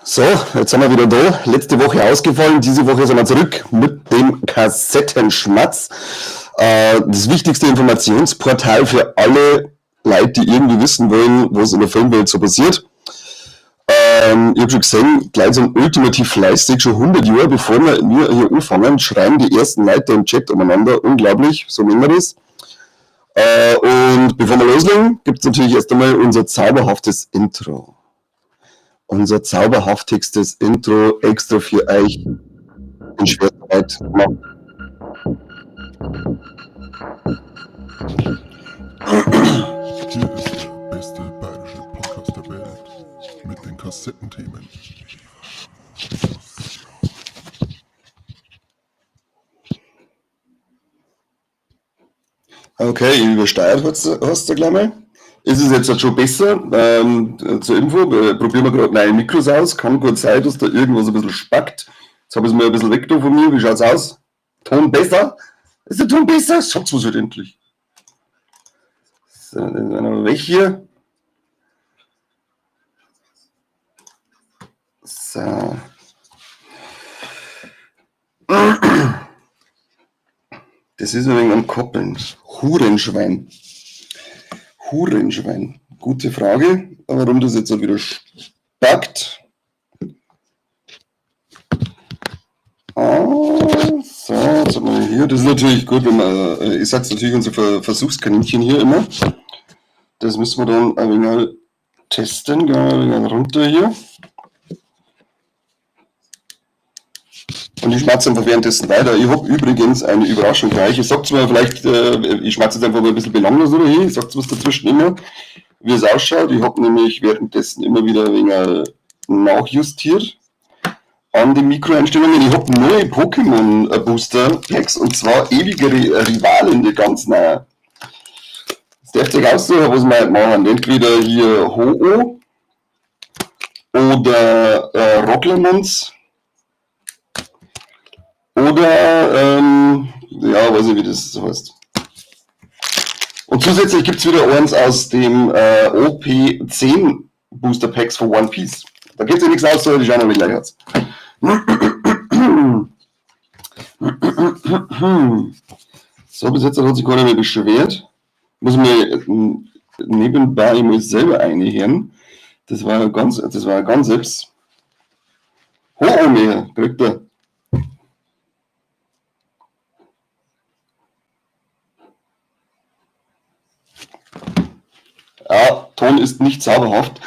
So, jetzt sind wir wieder da. Letzte Woche ausgefallen, diese Woche sind wir zurück mit dem Kassettenschmatz. Das wichtigste Informationsportal für alle Leute, die irgendwie wissen wollen, was in der Filmwelt so passiert. Ich habe schon gesehen, gleich sind ultimativ fleißig, schon 100 Jahre bevor wir hier anfangen, schreiben die ersten Leute im Chat umeinander. Unglaublich, so nennen wir das. Und bevor wir loslegen, gibt es natürlich erst einmal unser zauberhaftes Intro. Unser zauberhaftigstes Intro extra für euch in Schwertarbeit gemacht. Hier ist der beste bayerische Podcast der Welt mit den Kassettenthemen. Okay, ich übersteuert hast du gleich mal. Ist es jetzt schon besser? Zur Info, probieren wir gerade neue Mikros aus. Kann gut sein, dass da irgendwas ein bisschen spackt. Jetzt habe ich es mal ein bisschen weg da von mir. Wie schaut's aus? Ton besser? Ist der Ton besser? Sag's mir halt endlich. So, dann ist einer weg hier. So. Das ist ein wenig am Koppeln. Hurenschwein. Hurenschwein. Gute Frage, warum das jetzt auch wieder spackt. Ah, so, jetzt haben wir hier. Das ist natürlich gut, wenn man, ich sag's natürlich unser Versuchskaninchen hier immer. Das müssen wir dann ein wenig testen. Gehen wir ein wenig runter hier. Und ich schmatze einfach währenddessen weiter. Ich hab übrigens eine Überraschung gleich. Ich sag's mir vielleicht, ich schmatze jetzt einfach mal ein bisschen belanglos oder hier. Ich sag's was dazwischen immer, wie es ausschaut. Ich hab nämlich währenddessen immer wieder ein wenig nachjustiert an den Mikroeinstellungen. Ich hab neue Pokémon Booster Packs und zwar ewige Rivalen, die ganz nah. Das darf sich aussuchen, was wir heute machen. Entweder hier Ho-Oh oder Rocklemons. Oder, ja, weiß ich, wie das heißt. Und zusätzlich gibt's wieder eins aus dem OP10 Booster Packs von One Piece. Da gibt's ja nichts aus, die schauen wir gleich aus. So, bis jetzt hat sich keiner mehr beschwert. Muss mir nebenbei mal selber einhören. Das war ja ganz, das war ja ganz selbst. Ho-Oh mehr, kriegt er. Ja, Ton ist nicht zauberhaft.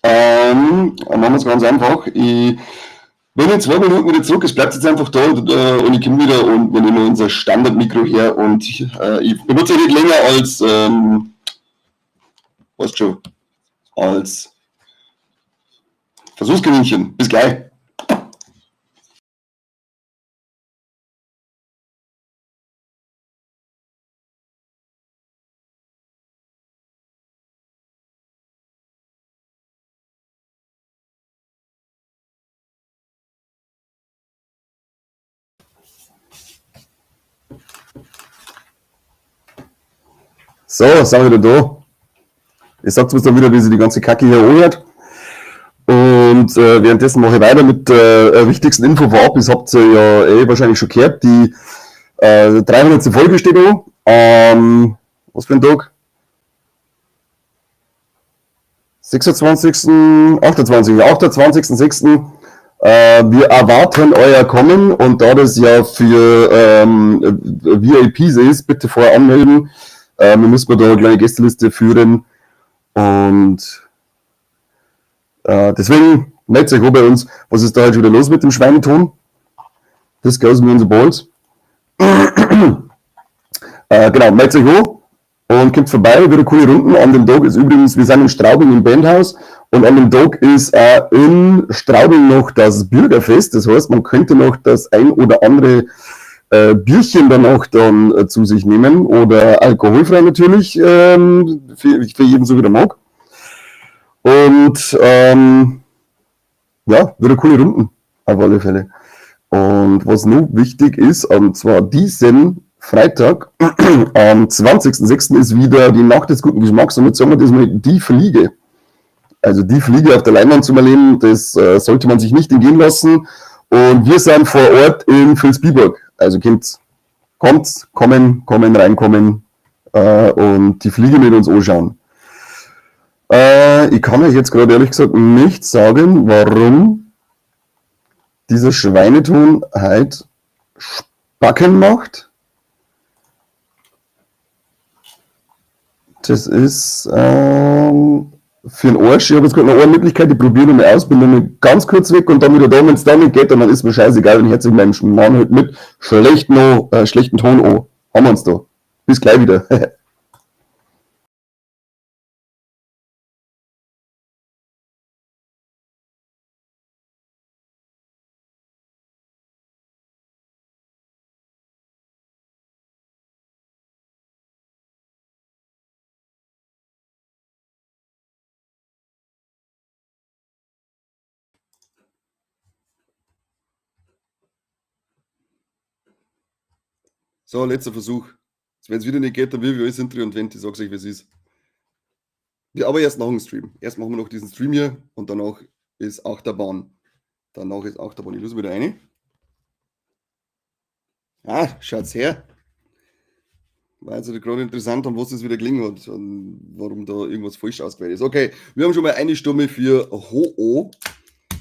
Dann machen wir es ganz einfach. Ich bin in 2 Minuten wieder zurück. Es bleibt jetzt einfach da und ich komme wieder und wir nehmen unser Standardmikro her und ich benutze nicht länger als weißt schon, als Versuchskaninchen. Bis gleich. So, sind wir wieder da. Ich sag's mir dann wieder, wie sich die ganze Kacke hier anhört. Und währenddessen mache ich weiter mit der wichtigsten Info vorab. Das habt ihr ja eh wahrscheinlich schon gehört. Die 300 Folge steht da. Was für ein Tag? 26., 28., 28.06. Wir erwarten euer Kommen und da das ja für V I Ps ist, bitte vorher anmelden. Wir müssen da eine kleine Gästeliste führen und deswegen meldet euch auch bei uns. Was ist da heute wieder los mit dem Schweineton? Das goes mit unseren Balls. Genau, meldet euch auch und kommt vorbei, wieder coole Runden. An dem Tag ist übrigens, wir sind in Straubing im Bandhaus und an dem Tag ist auch in Straubing noch das Bürgerfest. Das heißt, man könnte noch das ein oder andere Bierchen danach dann zu sich nehmen oder alkoholfrei natürlich, für jeden so wie der mag. Und ja, wieder coole Runden auf alle Fälle. Und was noch wichtig ist, und zwar diesen Freitag, am 20.06 ist wieder die Nacht des guten Geschmacks und jetzt sagen wir das mal die Fliege. Also die Fliege auf der Leinwand zu erleben, das sollte man sich nicht entgehen lassen. Und wir sind vor Ort in Vilsbiburg. Also kommt, kommen, kommen, reinkommen und die Fliege mit uns anschauen. Ich kann euch jetzt gerade ehrlich gesagt nicht sagen, warum dieser Schweineton heute Spacken macht. Das ist für den Arsch. Ich habe jetzt gerade noch eine Möglichkeit, ich probiere nochmal aus, bin nochmal ganz kurz weg und dann wieder da, wenn es damit geht, und dann ist mir scheißegal und herzlich meinem Mann halt mit schlechten Ton an. Haben wir uns da. Bis gleich wieder. So, letzter Versuch. Wenn es wieder nicht geht, dann will ich alles hinter und wenn, ich sag's euch, wie es ist. Ja, aber erst nach dem Stream. Erst machen wir noch diesen Stream hier und danach ist Achterbahn. Danach ist Achterbahn. Ich löse wieder eine. Ah, schaut's her. War jetzt gerade interessant, an was es wieder gelingen hat und warum da irgendwas falsch ausgewählt ist. Okay, wir haben schon mal eine Stimme für Ho-Oh.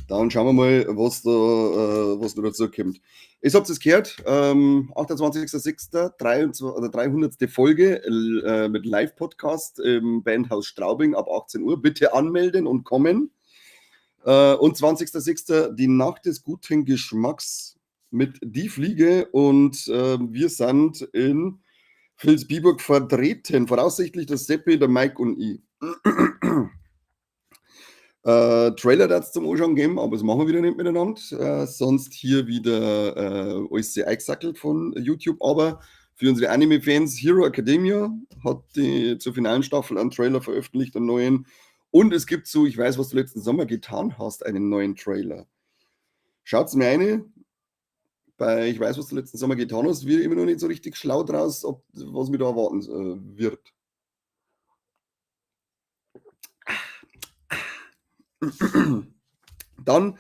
Dann schauen wir mal, was da dazu kommt. Ich hab's jetzt gehört, 28.06., 300. Folge mit Live-Podcast im Bandhaus Straubing ab 18 Uhr. Bitte anmelden und kommen. Und 20.06. die Nacht des guten Geschmacks mit Die Fliege und wir sind in Vilsbiburg vertreten. Voraussichtlich der Seppi, der Mike und ich. Trailer darf es zum Anschauen geben, aber das machen wir wieder nicht miteinander. Sonst hier wieder alles sehr eingesackelt von YouTube. Aber für unsere Anime-Fans, Hero Academia hat die zur finalen Staffel einen Trailer veröffentlicht, einen neuen. Und es gibt so, ich weiß, was du letzten Sommer getan hast, einen neuen Trailer. Schaut's mir eine. Bei Ich weiß, was du letzten Sommer getan hast, wird immer noch nicht so richtig schlau draus, was mir da erwarten wird. Dann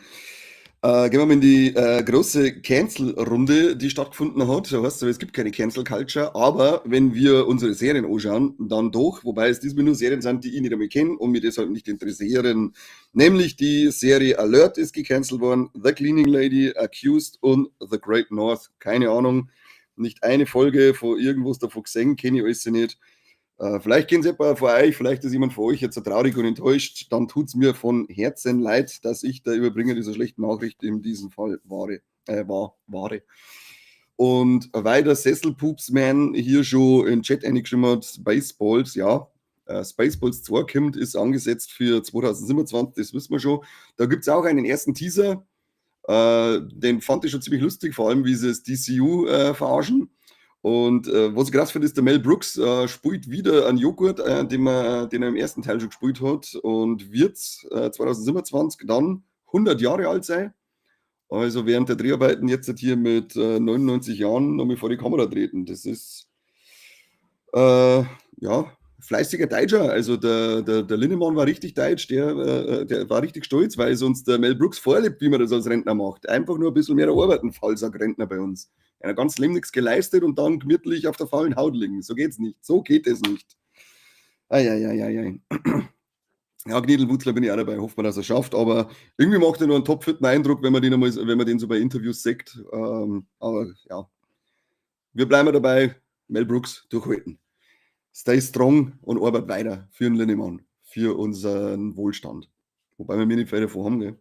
gehen wir mal in die große Cancel-Runde, die stattgefunden hat. Da heißt es, es gibt keine Cancel Culture, aber wenn wir unsere Serien anschauen, dann doch, wobei es diesmal nur Serien sind, die ich nicht einmal kenne und mich deshalb nicht interessieren. Nämlich die Serie Alert ist gecancelt worden, The Cleaning Lady, Accused und The Great North. Keine Ahnung, nicht eine Folge von irgendwas davon gesehen, kenne ich alles nicht. Vielleicht kennt es jemand von euch, vielleicht ist jemand von euch jetzt so traurig und enttäuscht, dann tut's mir von Herzen leid, dass ich der Überbringer dieser schlechten Nachricht in diesem Fall war. Und weil der Sesselpupsman hier schon in den Chat eingeschrieben hat, Spaceballs, ja, Spaceballs 2 kommt, ist angesetzt für 2027, das wissen wir schon. Da gibt's auch einen ersten Teaser, den fand ich schon ziemlich lustig, vor allem wie sie das DCU verarschen. Und was ich krass finde, ist, der Mel Brooks spielt wieder einen Joghurt, den er im ersten Teil schon gespielt hat und wird 2027 dann 100 Jahre alt sein. Also während der Dreharbeiten jetzt hier mit 99 Jahren nochmal vor die Kamera treten. Das ist ja, fleißiger Deutscher. Also der Linnemann war richtig deutsch, der war richtig stolz, weil es uns der Mel Brooks vorlebt, wie man das als Rentner macht. Einfach nur ein bisschen mehr arbeiten, Fallsack Rentner bei uns. Einer ganz Leben nichts geleistet und dann gemütlich auf der faulen Haut liegen. So geht's nicht. So geht es nicht. Ei, ei, ei, ei, ei. Ja, Gniedelwutzler bin ich auch dabei. Hofft man, dass er schafft. Aber irgendwie macht er nur einen topfitten Eindruck, wenn man den einmal, wenn man den so bei Interviews sieht. Aber ja, wir bleiben dabei. Mel Brooks durchhalten. Stay strong und arbeit weiter für den Linnemann, für unseren Wohlstand. Wobei wir mir nicht viel davon haben, gell?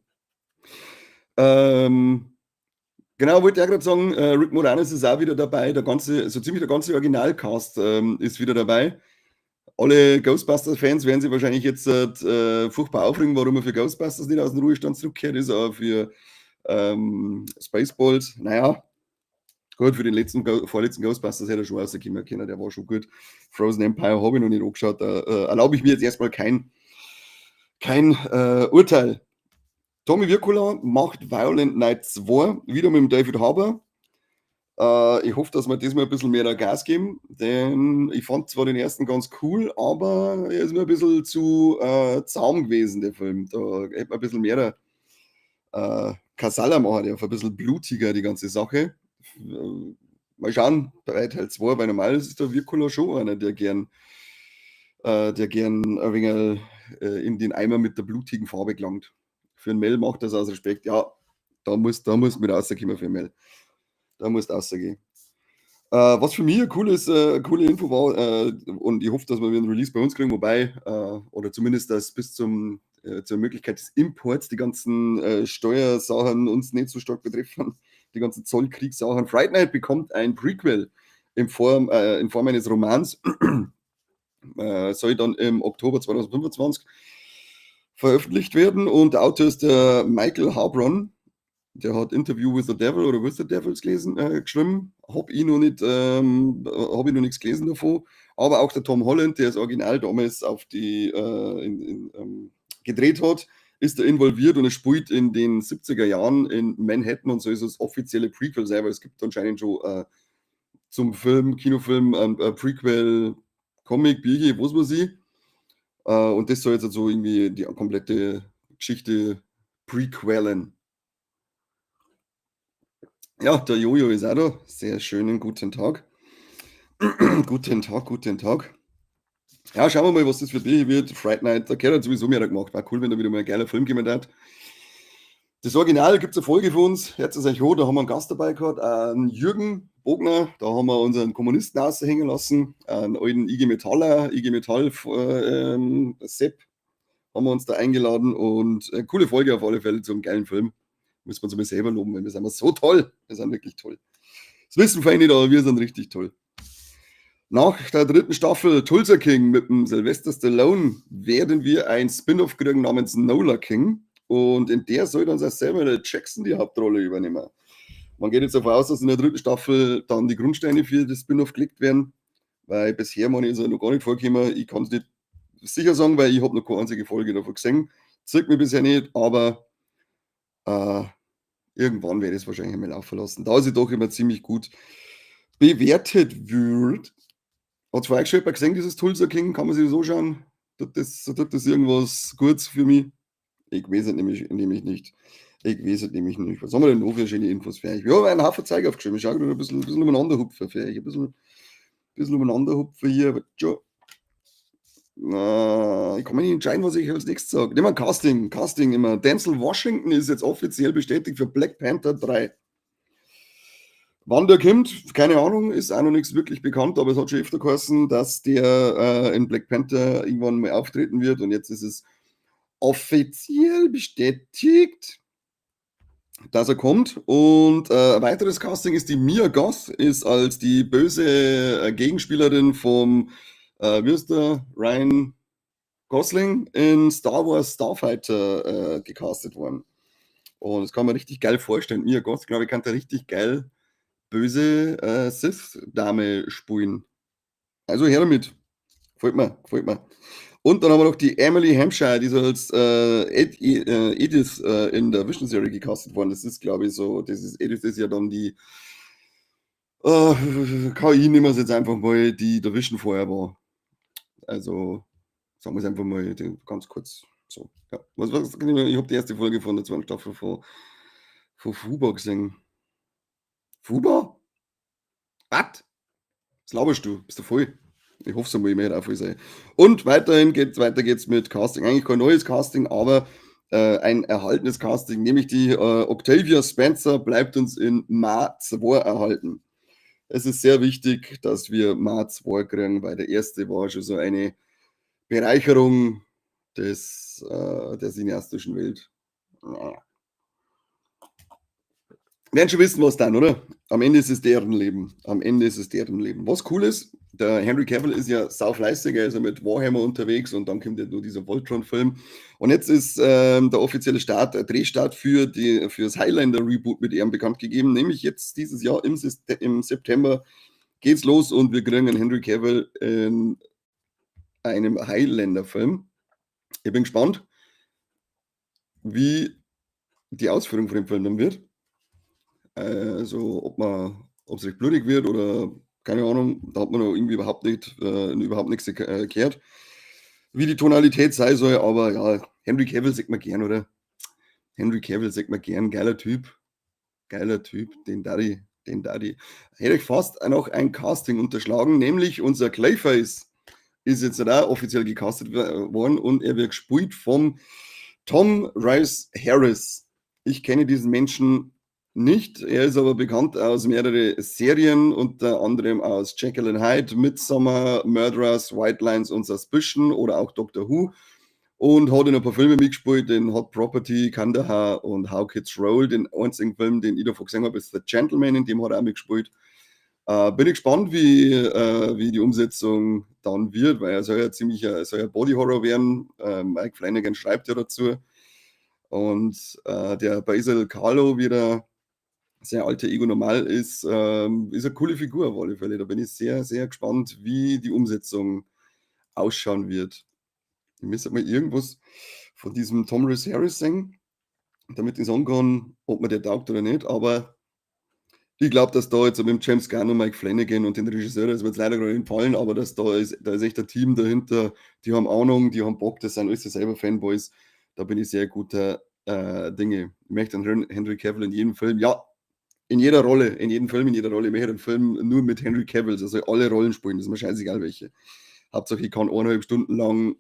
Genau, wollte ich auch gerade sagen, Rick Moranis ist auch wieder dabei, so ziemlich der ganze Originalcast ist wieder dabei. Alle Ghostbusters-Fans werden sich wahrscheinlich jetzt furchtbar aufregen, warum er für Ghostbusters nicht aus dem Ruhestand zurückkehrt ist, aber für Spaceballs, naja, gut, für den vorletzten Ghostbusters hätte er schon rauskommen können, der war schon gut. Frozen Empire habe ich noch nicht angeschaut, da erlaube ich mir jetzt erstmal kein Urteil. Tommy Wirkola macht Violent Night 2, wieder mit dem David Harbour. Ich hoffe, dass wir diesmal ein bisschen mehr Gas geben, denn ich fand zwar den ersten ganz cool, aber er ist mir ein bisschen zu zahm gewesen, der Film. Da hätte man ein bisschen mehr Kasala machen dürfen, ein bisschen blutiger die ganze Sache. Mal schauen, bei Teil 2, weil normal ist der Wirkola schon einer, der gern ein wenig in den Eimer mit der blutigen Farbe gelangt. Für den Mel macht das aus Respekt. Ja, da muss mit rauskommen für den Mel. Da musst rausgehen. Was für mich eine coole Info war, und ich hoffe, dass wir wieder einen Release bei uns kriegen, wobei, oder zumindest, dass bis zur Möglichkeit des Imports die ganzen Steuersachen uns nicht so stark betreffen, die ganzen Zollkriegssachen. Fright Night bekommt ein Prequel in Form eines Romans, soll dann im Oktober 2025 veröffentlicht werden und der Autor ist der Michael Harbron. Der hat Interview with the Devil oder With the Devils geschrieben. Hab ich noch nichts gelesen davon. Aber auch der Tom Holland, der das Original damals auf die, in, gedreht hat, ist da involviert und er spielt in den 70er Jahren in Manhattan und so ist das offizielle Prequel selber. Es gibt anscheinend schon zum Film, Kinofilm, Prequel, Comic, Bücher, was weiß ich. Und das soll jetzt also irgendwie die komplette Geschichte prequelen. Ja, der Jojo ist auch da. Sehr schönen guten Tag. Guten Tag, guten Tag. Ja, schauen wir mal, was das für dich wird. Fright Night, da gehört sowieso mehr gemacht. War cool, wenn da wieder mal ein geiler Film kommen hat. Das Original gibt es eine Folge von uns. Hört es euch an, da haben wir einen Gast dabei gehabt, einen Jürgen Bogner. Da haben wir unseren Kommunisten raushängen lassen, einen alten IG Metaller, IG Metall Sepp haben wir uns da eingeladen und coole Folge auf alle Fälle zum geilen Film. Müssen wir uns mal selber loben, weil wir sind so toll. Wir sind wirklich toll. Das wissen viele nicht, aber wir sind richtig toll. Nach der dritten Staffel Tulsa King mit dem Sylvester Stallone werden wir ein Spin-off kriegen namens Nola King. Und in der soll dann Samuel L. Jackson die Hauptrolle übernehmen. Man geht jetzt davon aus, dass in der dritten Staffel dann die Grundsteine für das Spin-off gelegt werden, weil bisher man ist ja noch gar nicht vorgekommen. Ich kann es nicht sicher sagen, weil ich habe noch keine einzige Folge davon gesehen. Zeigt mir bisher nicht, aber irgendwann werde ich es wahrscheinlich einmal laufen lassen, da sie doch immer ziemlich gut bewertet wird. Hat vorher schon jemand gesehen, dieses Tulsa King? Kann man sich so schauen? Tut das irgendwas Gutes für mich? Ich weiß es nämlich nicht. Ich weiß es nämlich nicht. Was haben wir denn noch für schöne Infos für euch? Wir haben einen Haufen Zeug aufgeschrieben. Ich schaue gerade ein bisschen umeinander hupfen für euch. Ein bisschen umeinander hupfen hier. Ich kann mich nicht entscheiden, was ich als Nächstes sage. Nehmen wir Casting. Casting immer. Denzel Washington ist jetzt offiziell bestätigt für Black Panther 3. Wann der kommt, keine Ahnung, ist auch noch nichts wirklich bekannt, aber es hat schon öfter geheißen, dass der in Black Panther irgendwann mal auftreten wird, und jetzt ist es offiziell bestätigt, dass er kommt. Und ein weiteres Casting ist die Mia Goth, ist als die böse Gegenspielerin vom, wie heißt der, Ryan Gosling in Star Wars Starfighter gecastet worden. Und das kann man richtig geil vorstellen. Mia Goth, glaube ich, kann da richtig geil böse Sith-Dame spielen. Also her damit. Gefällt mir, gefällt mir. Und dann haben wir noch die Emily Hampshire, die ist als Edith in der Vision Serie gecastet worden. Das ist, glaube ich, so, das ist, Edith ist ja dann die KI, nehmen wir es jetzt einfach mal, die der Vision vorher war. Also, sagen wir es einfach mal ganz kurz so. Ja. Ich habe die erste Folge von der zweiten Staffel von Fuba gesehen. Fuba? Was? Was laberst du? Bist du voll? Ich hoffe es einmal, ich möchte auch voll sein. Und weiter geht's mit Casting. Eigentlich kein neues Casting, aber ein erhaltenes Casting, nämlich die Octavia Spencer bleibt uns in Ma 2 erhalten. Es ist sehr wichtig, dass wir Ma 2 kriegen, weil der erste war schon so eine Bereicherung der cineastischen Welt. Ja. Werden schon wissen, was dann, oder? Am Ende ist es deren Leben. Am Ende ist es deren Leben. Was cool ist, der Henry Cavill ist ja saufleißig, er ist ja mit Warhammer unterwegs und dann kommt ja nur dieser Voltron-Film. Und jetzt ist der offizielle Start, der Drehstart fürs Highlander-Reboot mit ihm bekannt gegeben, nämlich jetzt dieses Jahr im September geht's los und wir kriegen einen Henry Cavill in einem Highlander-Film. Ich bin gespannt, wie die Ausführung von dem Film dann wird. Also, ob man, Ob es recht blutig wird oder keine Ahnung, da hat man noch irgendwie überhaupt nicht, überhaupt nichts gehört, wie die Tonalität sein soll, aber ja, Henry Cavill sieht man gern, oder? Henry Cavill sieht man gern, geiler Typ. Geiler Typ, den Daddy, den Daddy. Hätte ich fast noch ein Casting unterschlagen, nämlich unser Clayface ist jetzt da offiziell gecastet worden und er wird gespielt vom Tom Rhys Harris. Ich kenne diesen Menschen nicht. Er ist aber bekannt aus mehreren Serien, unter anderem aus Jekyll and Hyde, Midsommar, Murderers, White Lines und Suspicion oder auch Doctor Who. Und hat in ein paar Filmen mitgespielt, in Hot Property, Kandahar und How Kids Roll. Den einzigen Film, den ich davon gesehen habe, ist The Gentlemen, in dem hat er auch mitgespielt. Bin ich gespannt, wie die Umsetzung dann wird, weil er soll ja ziemlich, soll ja Body Horror werden. Mike Flanagan schreibt ja dazu. Und der Basil Karlo wieder sein alter Ego normal ist, ist eine coole Figur auf alle Fälle. Da bin ich sehr, sehr gespannt, wie die Umsetzung ausschauen wird. Ich müsste mal irgendwas von diesem Tom Rhys Harris sehen, damit ich sagen kann, ob mir der taugt oder nicht. Aber ich glaube, dass da jetzt mit dem James Gunn und Mike Flanagan und den Regisseur, das wird leider gerade entfallen, aber dass da ist echt ein Team dahinter, die haben Ahnung, die haben Bock, das sind alles selber Fanboys. Da bin ich sehr guter Dinge. Ich möchte einen Henry Cavill in jedem Film, ja, in jeder Rolle, in jedem Film, in jeder Rolle. Ich möchte einen Film nur mit Henry Cavill, also alle Rollen spielen, das ist mir scheißegal welche. Hauptsache, ich kann 1,5 Stunden lang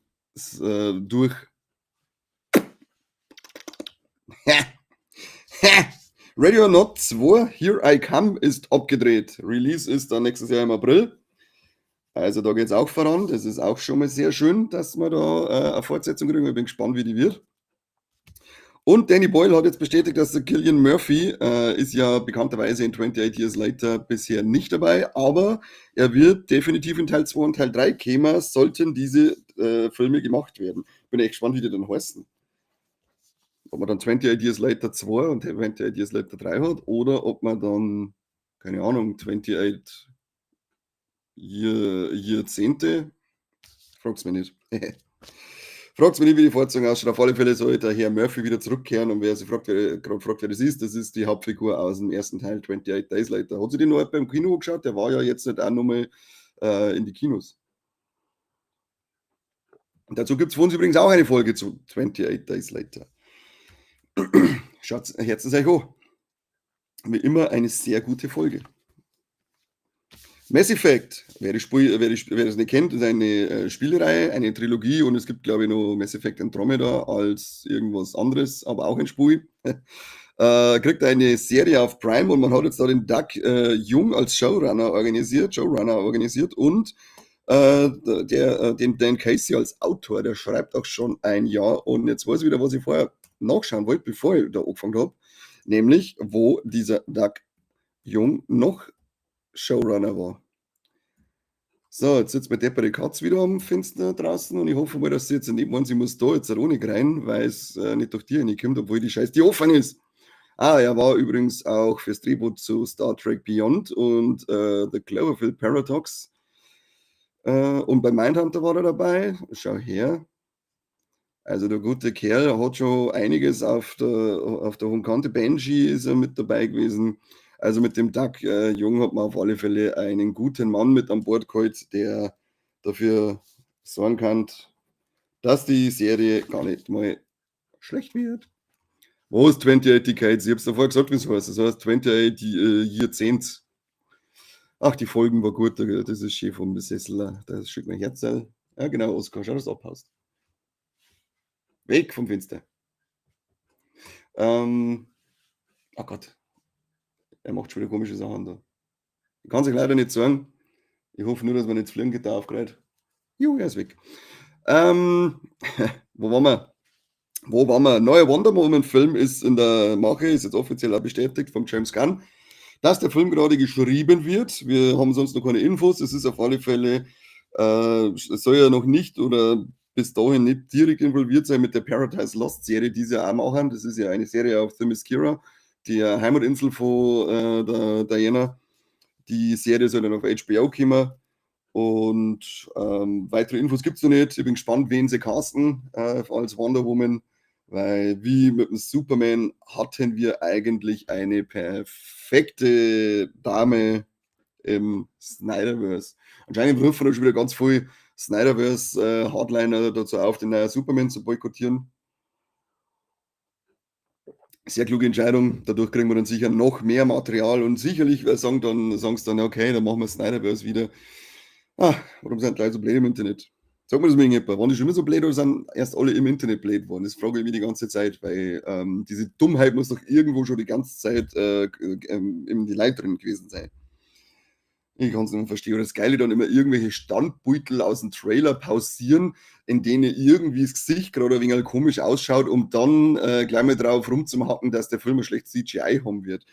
durch. Ready or Not 2, Here I Come ist abgedreht. Release ist dann nächstes Jahr im April. Also da geht's auch voran. Das ist auch schon mal sehr schön, dass wir da eine Fortsetzung kriegen. Ich bin gespannt, wie die wird. Und Danny Boyle hat jetzt bestätigt, dass der Cillian Murphy ist ja bekannterweise in 28 Years Later bisher nicht dabei, aber er wird definitiv in Teil 2 und Teil 3 kommen, sollten diese Filme gemacht werden. Bin echt gespannt, wie die dann heißen. Ob man dann 28 Years Later 2 und 28 Years Later 3 hat oder ob man dann, keine Ahnung, 28 Jahrzehnte, frag's mich nicht. Fragt's mich nicht, wie die Fortsetzung ausschaut. Auf alle Fälle soll der Herr Murphy wieder zurückkehren und wer sich fragt, gerade fragt, wer das ist die Hauptfigur aus dem ersten Teil, 28 Days Later. Hat sich den noch beim Kino angeschaut? Der war ja jetzt nicht auch nochmal in die Kinos. Und dazu gibt's von uns übrigens auch eine Folge zu 28 Days Later. Schaut, hört es euch an. Wie immer eine sehr gute Folge. Mass Effect, wer das nicht kennt, ist eine Spielereihe, eine Trilogie und es gibt, glaube ich, noch Mass Effect Andromeda als irgendwas anderes, aber auch ein Spiel. Kriegt eine Serie auf Prime und man hat jetzt da den Doug Jung als Showrunner organisiert und den Dan Casey als Autor, der schreibt auch schon ein Jahr und jetzt weiß ich wieder, was ich vorher nachschauen wollte, bevor ich da angefangen habe, nämlich wo dieser Doug Jung noch Showrunner war. So, jetzt sitzt mein deppere Katz wieder am Fenster draußen und ich hoffe mal, dass sie jetzt nicht meint, sie muss da jetzt auch nicht rein, weil es nicht durch die reinkommt, obwohl die Scheiße die offen ist. Ah, er war übrigens auch fürs Drehbuch zu Star Trek Beyond und The Cloverfield Paradox. Und bei Mindhunter war er dabei. Schau her. Also der gute Kerl hat schon einiges auf der hohen Kante. Benji ist er mit dabei gewesen. Also mit dem Doug Jung hat man auf alle Fälle einen guten Mann mit an Bord geholt, der dafür sorgen kann, dass die Serie gar nicht mal schlecht wird. Wo ist 28 Decades? Ich hab's davor gesagt, wie es heißt. Das heißt 28 Jahrzehnte. Ach, die Folgen war gut. Das ist schön vom Sessel. Das schickt mein Herz. Ja, genau, Oskar, schau, dass du abhaust. Weg vom Fenster. Oh Gott. Er macht schon wieder komische Sachen da. Ich kann es euch leider nicht sagen. Ich hoffe nur, dass man nicht Fliegengitter aufgerät. Jo, er ist weg. Wo waren wir? Wo waren wir? Neuer Wonder Woman-Film ist in der Mache, ist jetzt offiziell auch bestätigt vom James Gunn, dass der Film gerade geschrieben wird. Wir haben sonst noch keine Infos. Es ist auf alle Fälle, es soll ja noch nicht oder bis dahin nicht direkt involviert sein mit der Paradise Lost Serie, die sie ja auch machen. Das ist ja eine Serie auf Themyscira, die Heimatinsel von der Diana. Die Serie soll dann auf HBO kommen. Und weitere Infos gibt es noch nicht. Ich bin gespannt, wen sie casten als Wonder Woman. Weil wie mit dem Superman hatten wir eigentlich eine perfekte Dame im Snyderverse. Anscheinend rufen da schon wieder ganz viel Snyderverse Hardliner dazu auf, den neuen Superman zu boykottieren. Sehr kluge Entscheidung. Dadurch kriegen wir dann sicher noch mehr Material und sicherlich sagen sie dann, okay, dann machen wir Snyderverse wieder. Ah, warum sind die Leute so blöd im Internet? Sag mir das mal irgendjemand. Waren die schon immer so blöd oder sind erst alle im Internet blöd geworden? Das frage ich mich die ganze Zeit, weil diese Dummheit muss doch irgendwo schon die ganze Zeit in die Leute drin gewesen sein. Ich kann's nicht verstehen. Und das Geile dann immer irgendwelche Standbeutel aus dem Trailer pausieren, in denen irgendwie das Gesicht gerade ein wenig komisch ausschaut, um dann gleich mal drauf rumzuhacken, dass der Film ein schlechtes CGI haben wird.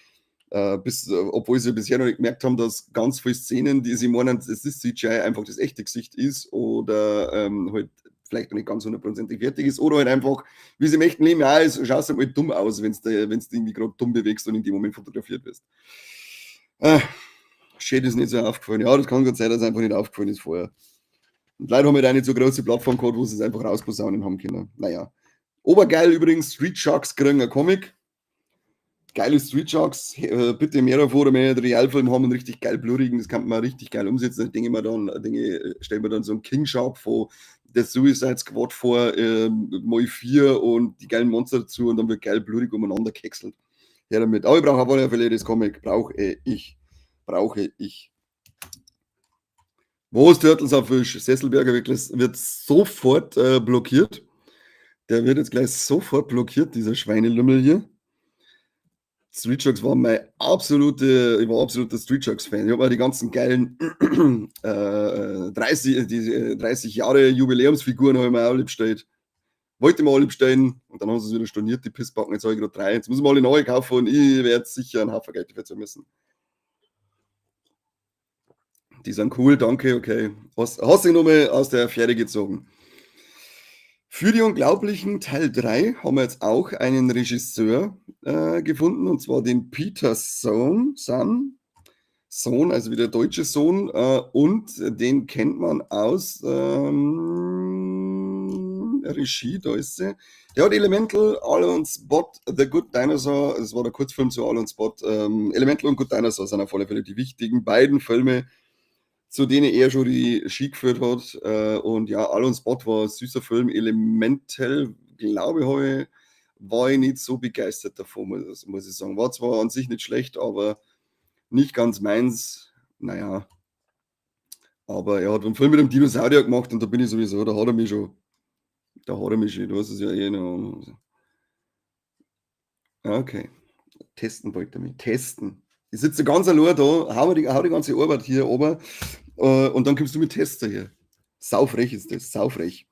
Obwohl sie bisher noch nicht gemerkt haben, dass ganz viele Szenen, die sie meinen, es ist CGI, einfach das echte Gesicht ist oder halt vielleicht noch nicht ganz hundertprozentig fertig ist oder halt einfach, wie es im echten Leben auch ist, schaust du halt dumm aus, wenn's du irgendwie gerade dumm bewegst und in dem Moment fotografiert wirst. Shit, ist nicht so aufgefallen. Ja, das kann gut sein, dass es einfach nicht aufgefallen ist vorher. Und leider haben wir da nicht so große Plattform gehabt, wo sie es einfach rausposaunen haben können. Naja. Obergeil übrigens, Street Sharks kriegen ein Comic. Geile Street Sharks, bitte mehr davon, oder mehr Realfilm haben und richtig geil blurigen, das kann man richtig geil umsetzen. Da denke ich mir dann, denke, stellen wir dann so einen King Shark von der Suicide Squad vor, mal 4 und die geilen Monster dazu und dann wird geil blurig umeinander gehäckselt. Ja, damit. Aber ich brauche auf alle Fälle das Comic. Brauche ich. Brauche ich. Wo ist Turtles auf Fisch? Sesselberger wird sofort blockiert. Der wird jetzt gleich sofort blockiert, dieser Schweinelümmel hier. Street Sharks war mein absolute, ich war absoluter Street Sharks Fan. Ich hab mir die ganzen geilen 30, die 30 Jahre Jubiläumsfiguren hab ich mir auch alle bestellt. Wollte mir alle bestellen und dann haben sie es wieder storniert, die Pissbacken. Jetzt hab ich gerade 3. Jetzt muss ich mal alle neu kaufen und ich werde sicher einen Haufen Geld dafür zahlen müssen. Die sind cool, danke, okay. Hast dich nochmal aus der Affäre gezogen. Für die Unglaublichen Teil 3 haben wir jetzt auch einen Regisseur gefunden, und zwar den Peter Sohn, Son, Sohn, also wieder der deutsche Sohn, und den kennt man aus Regie, da ist sie. Der hat Elemental, Alone Spot, The Good Dinosaur, das war der Kurzfilm zu Alone Spot, Elemental und Good Dinosaur sind auf alle Fälle die wichtigen beiden Filme, zu denen er schon die Regie geführt hat. Und ja, Alone Spot war ein süßer Film. Elemental, glaube ich, war ich nicht so begeistert davon, muss ich sagen. War zwar an sich nicht schlecht, aber nicht ganz meins. Naja. Aber er hat einen Film mit dem Dinosaurier gemacht und da bin ich sowieso, da hat er mich schon. Da hat er mich schon, du hast es ja eh noch. Okay. Testen wollte er mich. Testen. Ich sitze ganz allein da, hau die ganze Arbeit hier oben, und dann kommst du mit Tests hier. Saufrech ist das, saufrech.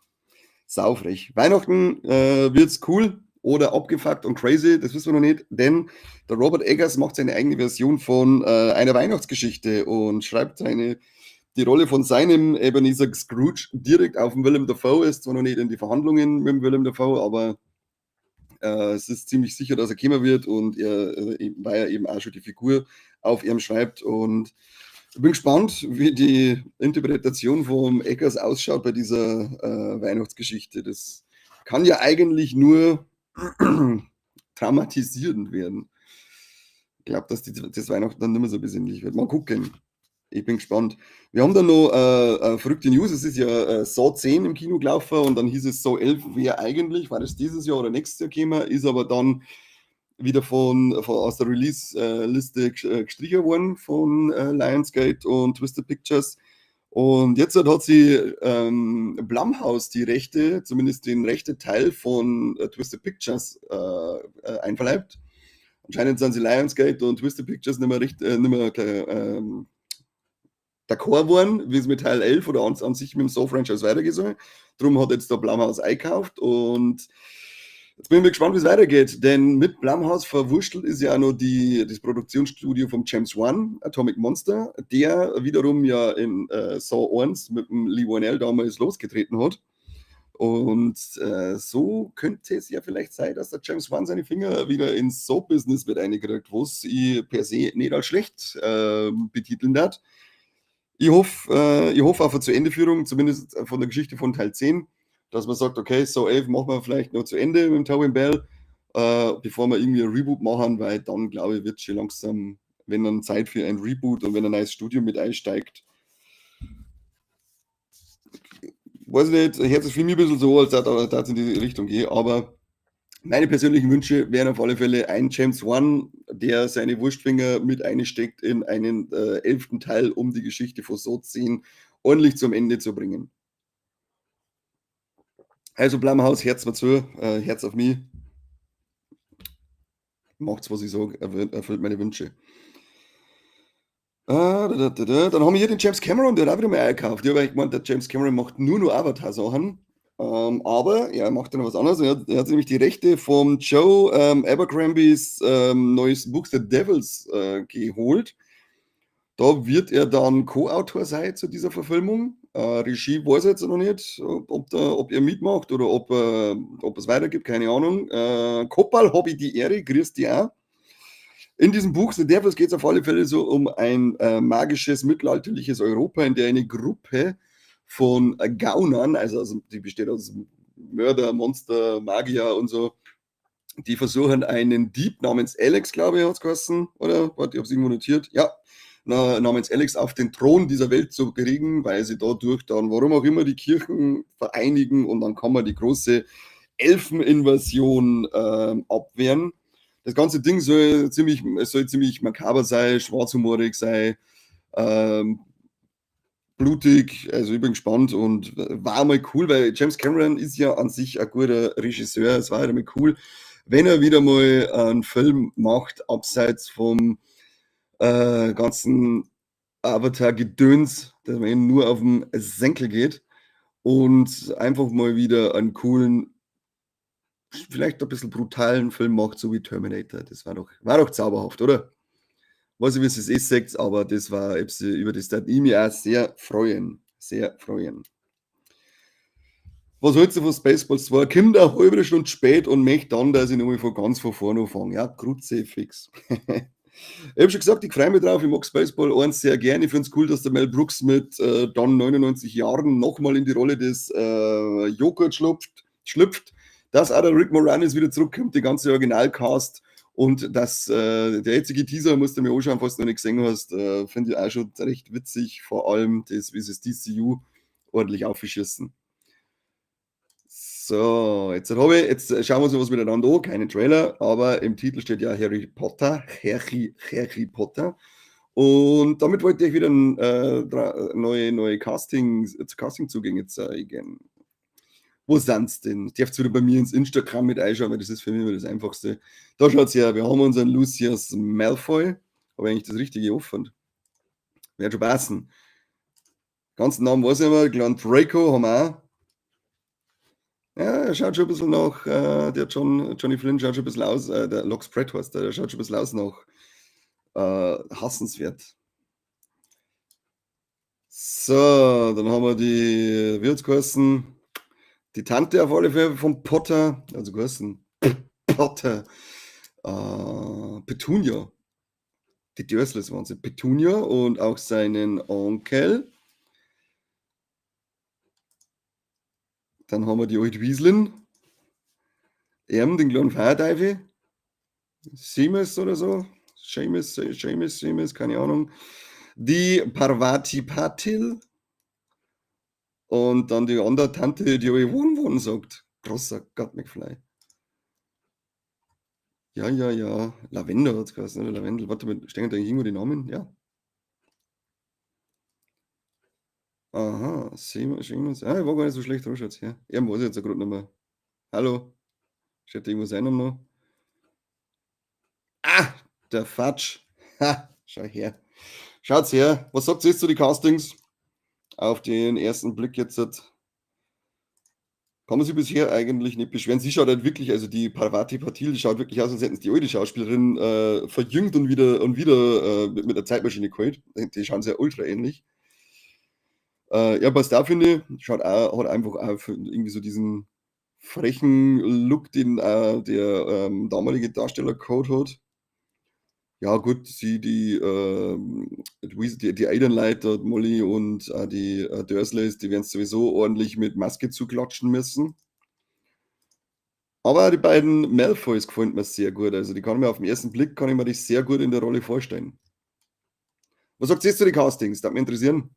Saufrech. Weihnachten wird's cool oder abgefuckt und crazy, das wissen wir noch nicht, denn der Robert Eggers macht seine eigene Version von einer Weihnachtsgeschichte und schreibt die Rolle von seinem Ebenezer Scrooge direkt auf den Willem Dafoe. Ist zwar noch nicht in die Verhandlungen mit dem Willem Dafoe, aber es ist ziemlich sicher, dass er kommen wird und er eben, weil er eben auch schon die Figur auf ihm schreibt. Und ich bin gespannt, wie die Interpretation vom Eggers ausschaut bei dieser Weihnachtsgeschichte. Das kann ja eigentlich nur traumatisierend werden. Ich glaub, dass das Weihnachten dann nicht mehr so besinnlich wird. Mal gucken. Ich bin gespannt. Wir haben dann noch verrückte News. Es ist ja Saw 10 im Kino gelaufen und dann hieß es Saw 11 wäre eigentlich, war das dieses Jahr oder nächstes Jahr gekommen, ist aber dann wieder aus der Release-Liste gestrichen worden von Lionsgate und Twisted Pictures. Und jetzt hat sie Blumhouse die Rechte, zumindest den rechten Teil von Twisted Pictures einverleibt. Anscheinend sind sie Lionsgate und Twisted Pictures nicht mehr nicht mehr d'accord geworden, wie es mit Teil 11 oder an sich mit dem Saw-Franchise weitergehen soll. Drum hat jetzt der Blumhouse eingekauft und jetzt bin ich gespannt, wie es weitergeht, denn mit Blumhouse verwurschtelt ist ja auch noch das Produktionsstudio von James Wan, Atomic Monster, der wiederum ja in Saw 1 mit dem Leigh Whannell damals losgetreten hat. Und so könnte es ja vielleicht sein, dass der James Wan seine Finger wieder ins Saw-Business mit reinkriegt, was ich per se nicht als schlecht betiteln darf. Ich hoffe auf eine Zu-Ende-Führung, zumindest von der Geschichte von Teil 10. Dass man sagt, okay, Saw 11 machen wir vielleicht noch zu Ende mit dem Tobin Bell, bevor wir irgendwie ein Reboot machen, weil dann, glaube ich, wird schon langsam, wenn dann Zeit für ein Reboot und wenn ein neues Studio mit einsteigt. Weiß ich nicht, hört sich für mich ein bisschen so, als würde es in die Richtung gehen, aber meine persönlichen Wünsche wären auf alle Fälle ein James Wan, der seine Wurstfinger mit einsteckt in einen 11. Teil, um die Geschichte von Saw 10 ordentlich zum Ende zu bringen. Also Blumhouse, Herz mal zu, Herz auf mich. Macht's, was ich sag, erfüllt meine Wünsche. Ah, da, da, da, da. Dann haben wir hier den James Cameron, der hat auch wieder mal eingekauft. Ich habe eigentlich gemeint, der James Cameron macht nur noch Avatar-Sachen. Aber er macht ja noch was anderes. Er hat nämlich die Rechte vom Joe Abercrombies neues Buch The Devils geholt. Da wird er dann Co-Autor sein zu dieser Verfilmung. Regie weiß ich jetzt noch nicht, ob er mitmacht oder ob es weitergibt, keine Ahnung. Koppal, habe ich die Ehre, grüß dich auch. In diesem Buch The Devils geht es auf alle Fälle so um ein magisches mittelalterliches Europa, in der eine Gruppe von Gaunern, also die besteht aus Mörder, Monster, Magier und so, die versuchen einen Dieb namens Alex, glaube ich, hat es geheißen, oder? Warte, ich habe es irgendwo notiert. Ja, namens Alex auf den Thron dieser Welt zu kriegen, weil sie dadurch dann, warum auch immer, die Kirchen vereinigen und dann kann man die große Elfeninvasion abwehren. Das ganze Ding soll ziemlich makaber sein, schwarzhumorig sein, blutig, also ich bin gespannt und war mal cool, weil James Cameron ist ja an sich ein guter Regisseur. Es war halt einmal cool, wenn er wieder mal einen Film macht, abseits vom ganzen Avatar-Gedöns, dass man eben nur auf den Senkel geht und einfach mal wieder einen coolen, vielleicht ein bisschen brutalen Film macht, so wie Terminator. Das war doch zauberhaft, oder? Weiß ich, wie ihr es eh seht, aber das war etwas, über das tät ich mich auch sehr freuen. Sehr freuen. Was hältst du von Spaceballs 2? Kommt eine halbe Stunde spät und möchte dann, dass ich nochmal von ganz von vorne anfange. Ja, Kruzifix. Ich habe schon gesagt, ich freue mich drauf. Ich mag Spaceball 1 sehr gerne. Ich finde es cool, dass der Mel Brooks mit dann 99 Jahren nochmal in die Rolle des Joghurt schlüpft. Dass auch der Rick Moranis wieder zurückkommt, die ganze Originalcast. Und dass der jetzige Teaser, musst du mir anschauen, falls du noch nicht gesehen hast, finde ich auch schon recht witzig. Vor allem das, wie sie das DCU ordentlich aufschießen. So, jetzt schauen wir uns noch was miteinander an. Keinen Trailer, aber im Titel steht ja Harry Potter, Harry Potter. Und damit wollte ich wieder neue Casting-Zugänge zeigen. Wo sind's denn? Dürft wieder bei mir ins Instagram mit einschauen, weil das ist für mich immer das Einfachste. Da schaut's her, wir haben unseren Lucius Malfoy. Habe ich eigentlich das Richtige offen? Wird schon passen. Ganzen Namen weiß ich nicht mehr. Kleinen Draco haben wir auch. Ja, er schaut schon ein bisschen nach, der Johnny Flynn schaut schon ein bisschen aus, der Lux Pratt heißt der, der schaut schon ein bisschen aus nach hassenswert. So, dann haben wir die, wie hat's geheißen? Die Tante auf alle Fälle vom Potter, also geheißen Potter, Petunia. Die Dursleys waren sie. Petunia und auch seinen Onkel. Dann haben wir die alte Weaslin. Erm, den kleinen Feierteufel. Seamus oder so. Seamus, Seamus, Seamus, keine Ahnung. Die Parvati Patil. Und dann die andere Tante, die ich Won Won sagt. Großer Gott, McFly. Ja. Lavender hat es geheißen, oder? Lavendel. Warte mal, stehen da irgendwo die Namen? Ja. Aha, Seamus. Ah, war gar nicht so schlecht, schaut's her. Er weiß ich jetzt gerade nicht mehr. Hallo? Steht da irgendwo sein Name noch? Ah, der Fatsch. Ha, schau her. Schaut's her. Was sagt ihr jetzt zu den Castings? Auf den ersten Blick jetzt. Kann man sich bisher eigentlich nicht beschweren. Sie schaut halt wirklich, also die Parvati Patil, die schaut wirklich aus, als hätten sie die alte Schauspielerin verjüngt und wieder mit der Zeitmaschine geholt. Die schauen sehr ultra ähnlich. Ja, passt auch, finde ich. Schaut auch, hat einfach auch irgendwie so diesen frechen Look, den der damalige Darsteller gehabt hat. Ja gut, sie, die Elternleute, Molly und die Dursleys, die werden sowieso ordentlich mit Maske zuklatschen müssen. Aber die beiden Malfoys gefallen mir sehr gut. Also die kann ich mir auf den ersten Blick, kann ich mir die sehr gut in der Rolle vorstellen. Was sagt ihr zu den Castings? Das würde mich interessieren.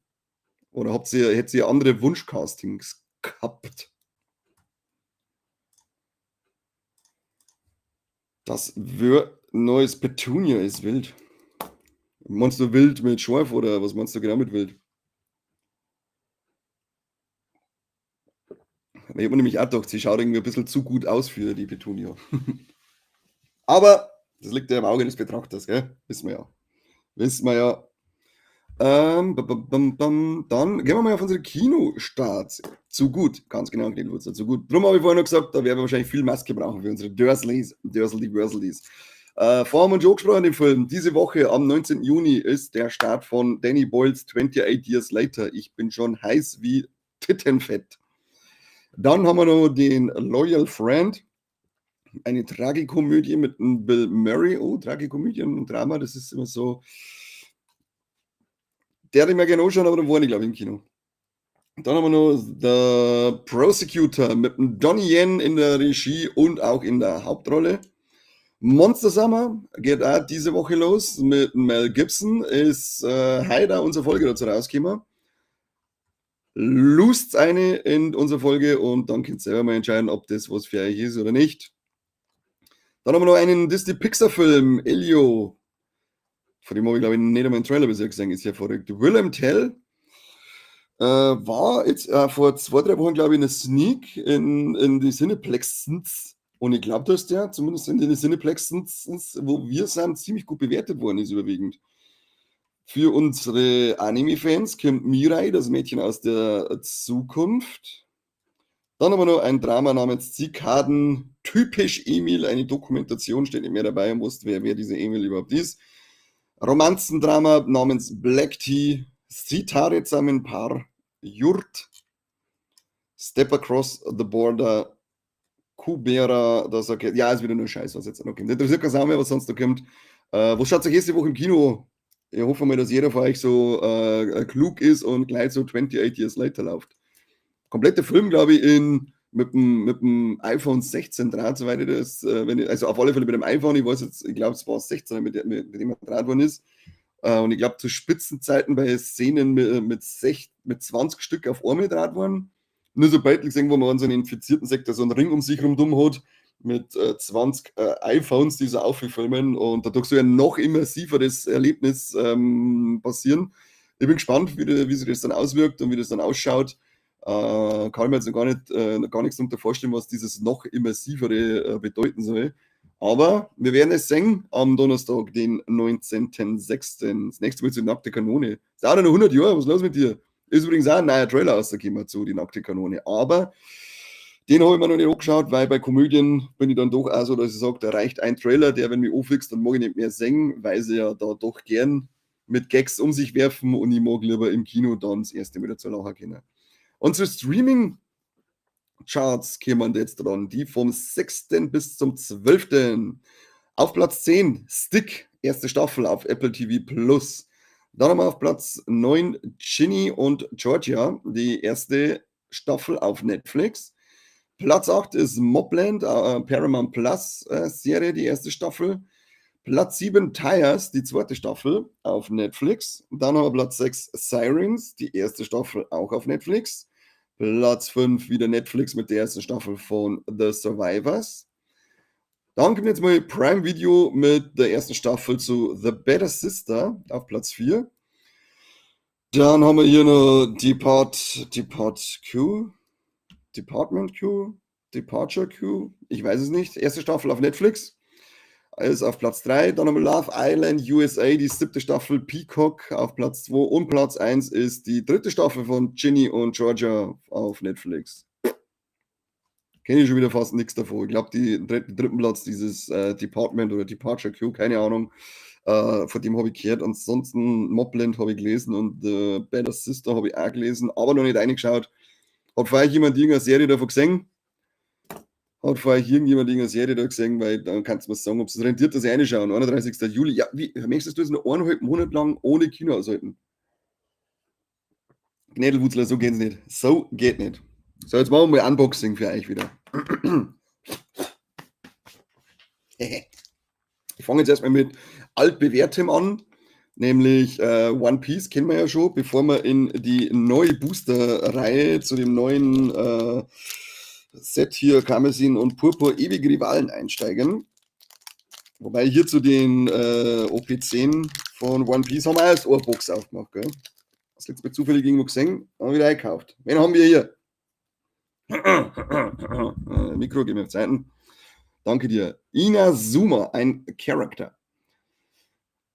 Oder hättet ihr andere Wunschcastings gehabt? Das wär neues Petunia ist wild. Meinst du wild mit Schorf oder was meinst du genau mit wild? Ich hab mir nämlich auch gedacht, sie schaut irgendwie ein bisschen zu gut aus für die Petunia. Aber das liegt ja im Auge des Betrachters, gell? Wissen wir ja. Wissen wir ja. Bam, bam, bam. Dann gehen wir mal auf unsere Kinostarts. Zu gut, ganz genau, Gnädwurzel, zu gut. Drum habe ich vorhin noch gesagt, da werden wir wahrscheinlich viel Maske brauchen für unsere Dursleys, Dursley, Dursleys. Vorher haben wir schon angesprochen, den Film. Diese Woche am 19. Juni ist der Start von Danny Boyles 28 Years Later. Ich bin schon heiß wie Tittenfett. Dann haben wir noch den Loyal Friend, eine Tragikomödie mit Bill Murray. Oh, Tragikomödie und Drama, das ist immer so. Der hätte ich mir gerne anschauen, aber dann war ich, glaube ich, im Kino. Dann haben wir noch The Prosecutor mit dem Donnie Yen in der Regie und auch in der Hauptrolle. Monster Summer geht auch diese Woche los mit Mel Gibson. Ist heute auch unsere Folge dazu rausgekommen. Lust eine in unserer Folge und dann könnt ihr selber mal entscheiden, ob das was für euch ist oder nicht. Dann haben wir noch einen Disney-Pixar-Film, Elio. Von dem habe ich, glaube ich, nicht einmal einen Trailer bisher gesehen, ist ja verrückt. William Tell war jetzt vor 2, 3 Wochen, glaube ich, in der Sneak in die Cineplexens. Und ich glaube, dass der, zumindest in den Cineplexens, wo wir sind, ziemlich gut bewertet worden ist, überwiegend. Für unsere Anime-Fans kommt Mirai, das Mädchen aus der Zukunft. Dann haben wir noch ein Drama namens Zikaden, typisch Emil, eine Dokumentation, steht nicht mehr dabei und wusste, wer dieser Emil überhaupt ist. Romanzendrama namens Black Tea, Sitare zusammen Paar, Jurt, Step Across the Border, Kubera, das okay. Ja, ist wieder nur Scheiß, was jetzt noch kommt. Interessiert keine Sau mehr, was sonst noch kommt. Was schaut sich nächste Woche im Kino? Ich hoffe mal, dass jeder von euch so klug ist und gleich so 28 Years Later läuft. Kompletter Film, glaube ich, mit dem iPhone 16 draht, soweit ich das, wenn ich, also auf alle Fälle mit dem iPhone, ich weiß jetzt, ich glaube, es war 16, mit dem er draht worden ist. Und ich glaube, zu Spitzenzeiten bei Szenen mit 20 Stück auf einmal draht worden. Nur so bald gesehen, wo man so einen infizierten Sektor so einen Ring um sich rum dumm hat, mit 20 iPhones, die so auffilmen, und dadurch soll ja noch immersiveres Erlebnis passieren. Ich bin gespannt, wie sich das dann auswirkt und wie das dann ausschaut. Kann ich mir jetzt noch gar nichts darunter vorstellen, was dieses noch immersivere bedeuten soll. Aber wir werden es sehen am Donnerstag, den 19.06. Das nächste Mal zu Nackte Kanone. Das dauert noch 100 Jahre, was ist los mit dir? Ist übrigens auch ein neuer Trailer rausgekommen zu Die Nackte Kanone. Aber den habe ich mir noch nicht angeschaut, weil bei Komödien bin ich dann doch auch so, dass ich sage, da reicht ein Trailer, der, wenn mich anfixt, dann mag ich nicht mehr singen, weil sie ja da doch gern mit Gags um sich werfen und ich mag lieber im Kino dann das erste Mal dazu lachen können. Unsere Streaming-Charts kommen jetzt dran, die vom 6. bis zum 12. Auf Platz 10, Stick, erste Staffel auf Apple TV Plus. Dann haben wir auf Platz 9 Ginny und Georgia, die erste Staffel auf Netflix. Platz 8 ist Mobland, Paramount Plus Serie, die erste Staffel. Platz 7 Tires, die zweite Staffel auf Netflix. Dann haben wir Platz 6 Sirens, die erste Staffel auch auf Netflix. Platz 5 wieder Netflix mit der ersten Staffel von The Survivors. Dann kommt jetzt mal Prime Video mit der ersten Staffel zu The Better Sister auf Platz 4. Dann haben wir hier noch Depart Q, Department Q, Departure Q, ich weiß es nicht. Erste Staffel auf Netflix. Ist auf Platz 3. Dann haben wir Love Island USA, die 7. Staffel Peacock auf Platz 2. Und Platz 1 ist die 3. Staffel von Ginny und Georgia auf Netflix. Kenne ich schon wieder fast nichts davon. Ich glaub, den dritten Platz, dieses Department oder Departure Q, keine Ahnung, von dem habe ich gehört. Ansonsten Mobland habe ich gelesen und Better Sister habe ich auch gelesen, aber noch nicht reingeschaut. Hat vielleicht jemand irgendeine Serie davon gesehen? Hat vorher irgendjemand irgendeine Serie da gesehen, weil dann kannst du mir sagen, ob es rentiert, dass ich reinschauen. 31. Juli. Ja, wie möchtest du das noch 1,5 Monat lang ohne Kino aushalten? Gnädelwutzler, so geht's nicht. So geht nicht. So, jetzt machen wir mal Unboxing für euch wieder. Ich fange jetzt erstmal mit altbewährtem an, nämlich One Piece kennen wir ja schon, bevor wir in die neue Booster-Reihe zu dem neuen Set hier Karmesin und Purpur ewige Rivalen einsteigen. Wobei hier zu den OP10 von One Piece haben wir erst eine Box aufgemacht, gell? Das letzte Mal zufällig irgendwo gesehen, haben wir wieder eingekauft. Wen haben wir hier? Mikro, gehen wir auf Zeiten. Danke dir. Inazuma, ein Charakter.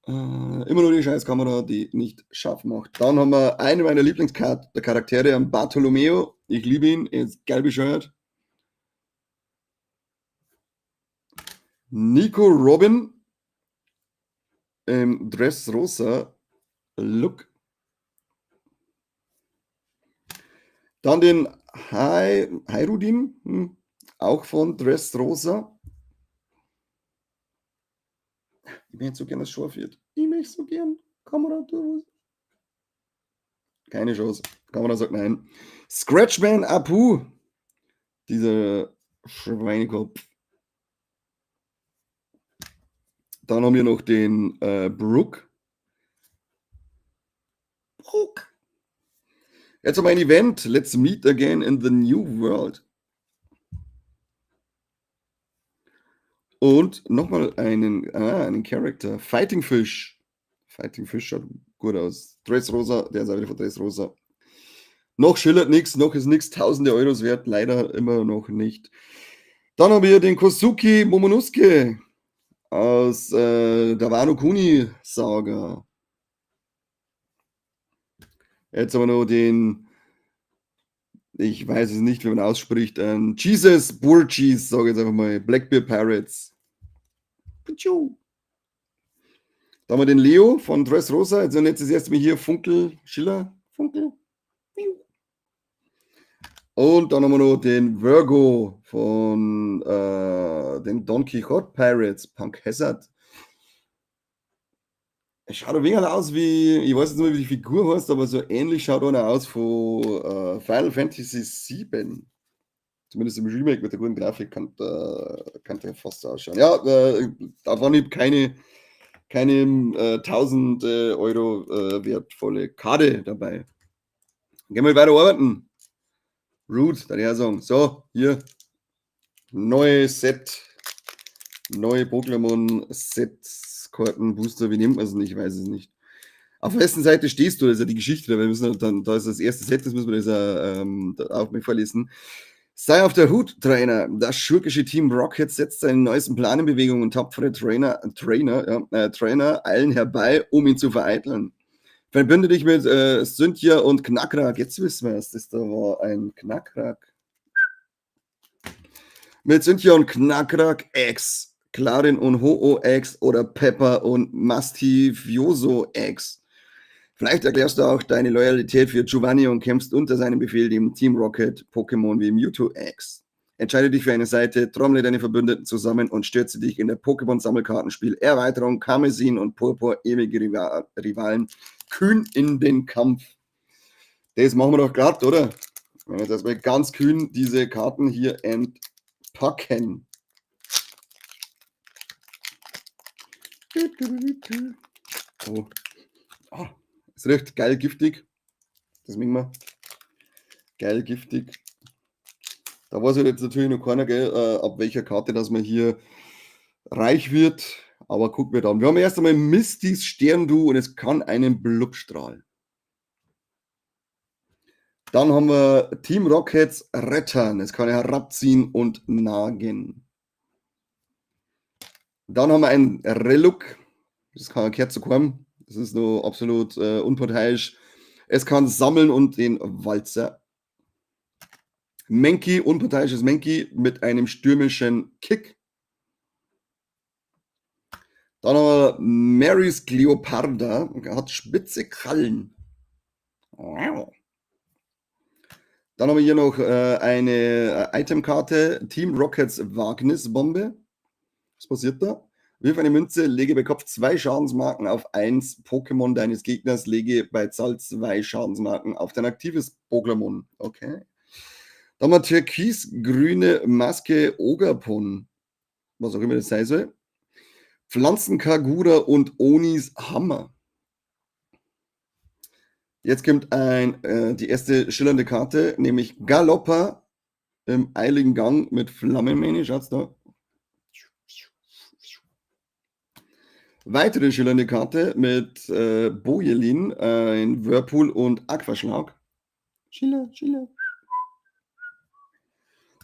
Immer nur die Scheißkamera, die nicht scharf macht. Dann haben wir einen meiner Lieblingscharaktere, Bartolomeo. Ich liebe ihn, er ist geil bescheuert. Nico Robin im Dressrosa Look. Dann den Hajrudin, auch von Dressrosa. Ich möchte so gern, dass es scharf wird. Ich möchte so gern. Kamera, du was. Keine Chance. Kamera sagt nein. Scratchman Apu. Dieser Schweinekopf. Dann haben wir noch den Brook. Brook. Jetzt haben wir ein Event. Let's meet again in the new world. Und nochmal einen Charakter. Fighting Fish. Fighting Fish schaut gut aus. Dressrosa, der ist auch wieder von Dressrosa. Noch schillert nix, noch ist nix. Tausende Euros wert, leider immer noch nicht. Dann haben wir den Kozuki Momonosuke aus der Wano Kuni Saga. Jetzt haben wir noch den, ich weiß es nicht, wie man ausspricht, Jesus Burgess, sag ich jetzt einfach mal, Blackbeard Pirates. Pichu. Da haben wir den Leo von Dressrosa. Jetzt das erste Mal hier Funkel, Schiller, Funkel. Und dann haben wir noch den Virgo von den Don Quixote Pirates, Punk Hazard. Es schaut ein wenig aus wie, ich weiß jetzt nicht mehr, wie die Figur heißt, aber so ähnlich schaut einer aus von Final Fantasy 7. Zumindest im Remake mit der guten Grafik kann der fast so ausschauen. Ja, da war nicht keine 1000 Euro wertvolle Karte dabei. Gehen wir weiter arbeiten. Root, da ich auch sagen. So, hier. Neues Set. Neue Pokémon-Sets, Karten, Booster, wie nennt man es nicht? Ich weiß es nicht. Auf wessen Seite stehst du? Das ist ja die Geschichte, weil wir müssen dann, da ist das erste Set, das müssen wir das da auch mal vorlesen. Sei auf der Hut, Trainer. Das schurkische Team Rocket setzt seinen neuesten Plan in Bewegung und tapfere Trainer eilen herbei, um ihn zu vereiteln. Verbünde dich mit Cynthia und Knakrack. Jetzt wissen wir es, das da war ein Knakrack. Mit Cynthia und Knakrack X, Clarin und Ho-Oh X oder Pepper und Mastifioso X. Vielleicht erklärst du auch deine Loyalität für Giovanni und kämpfst unter seinem Befehl dem Team Rocket Pokémon wie Mewtwo X. Entscheide dich für eine Seite, trommle deine Verbündeten zusammen und stürze dich in der Pokémon-Sammelkartenspiel Erweiterung Karmesin und Purpur, ewige Rivalen, kühn in den Kampf. Das machen wir doch grad, oder? Wenn wir jetzt erstmal ganz kühn diese Karten hier entpacken. Oh. Ah, es riecht geil giftig. Das mögen wir. Geil giftig. Da weiß jetzt natürlich noch keiner, gell, ab welcher Karte, dass man hier reich wird. Aber gucken wir dann. Wir haben erst einmal Mistys Sterndu und es kann einen Blubstrahl. Dann haben wir Team Rockets Rettern. Es kann herabziehen und nagen. Dann haben wir ein Reluk. Das kann kehrt zu kommen. Das ist nur absolut unparteiisch. Es kann sammeln und den Walzer. Menki, unparteiisches Menki mit einem stürmischen Kick. Dann haben wir Marys Cleoparda, hat spitze Krallen. Wow. Dann haben wir hier noch eine Itemkarte, Team Rockets Wagnisbombe. Was passiert da? Wirf eine Münze, lege bei Kopf 2 Schadensmarken auf 1 Pokémon deines Gegners, lege bei Zahl 2 Schadensmarken auf dein aktives Pokémon. Okay. Dann haben wir türkis-grüne Maske Ogerpon. Was auch immer das sein soll. Pflanzenkagura und Onis Hammer. Jetzt kommt die erste schillernde Karte, nämlich Galoppa im eiligen Gang mit Flammenmähne. Schaut's da. Weitere schillernde Karte mit Bojelin, in Whirlpool und Aquaschlag. Schiller, Schiller.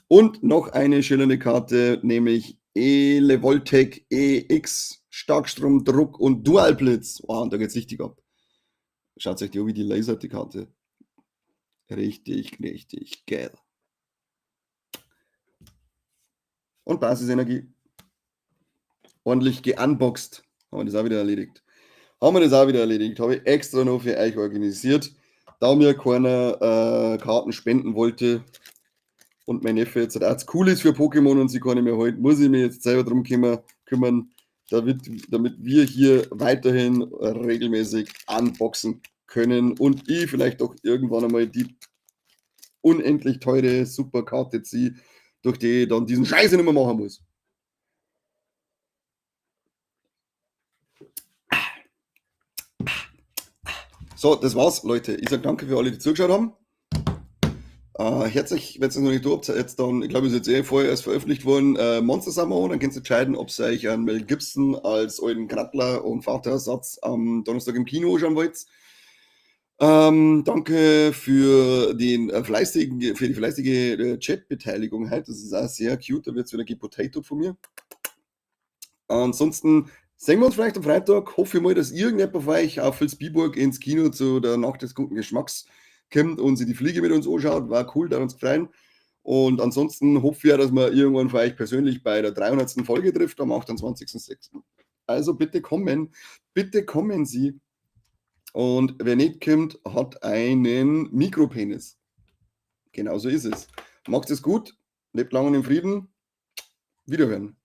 Und noch eine schillernde Karte, nämlich Elevoltek EX, Starkstrom, Druck und Dualblitz. Wow, und da geht's richtig ab. Schaut euch die an, wie die lasert, die Karte. Richtig, richtig geil. Und Basisenergie. Ordentlich geunboxed. Haben wir das auch wieder erledigt. Haben wir das auch wieder erledigt. Habe ich extra noch für euch organisiert. Da mir keiner Karten spenden wollte und mein Neffe jetzt auch zu cool ist für Pokémon und sie kann nicht mehr halten, muss ich mich jetzt selber drum kümmern, damit wir hier weiterhin regelmäßig unboxen können und ich vielleicht auch irgendwann einmal die unendlich teure Superkarte ziehe, durch die ich dann diesen Scheiß nicht mehr machen muss. So, das war's, Leute. Ich sag danke für alle, die zugeschaut haben. Herzlich, wenn ihr es noch nicht habt, jetzt dann, ich glaube, es ist jetzt eh vorher erst veröffentlicht worden, Monster Summer an, dann könnt ihr entscheiden, ob ihr euch an Mel Gibson als alten Krattler und Vaterersatz am Donnerstag im Kino anschauen wollt. Danke für den fleißigen, für die fleißige Chat-Beteiligung heute. Das ist auch sehr cute, da wird's wieder gepotatoed von mir. Ansonsten sehen wir uns vielleicht am Freitag. Hoffe ich mal, dass irgendjemand von euch auf Vilsbiburg ins Kino zu der Nacht des guten Geschmacks kommt und sich die Fliege mit uns anschaut. War cool, da uns freuen. Und ansonsten hoffe ich auch, dass man irgendwann von euch persönlich bei der 300. Folge trifft am 28.06. Also bitte kommen, bitte kommen Sie. Und wer nicht kommt, hat einen Mikropenis. Genauso ist es. Macht es gut, lebt lange und in Frieden. Wiederhören.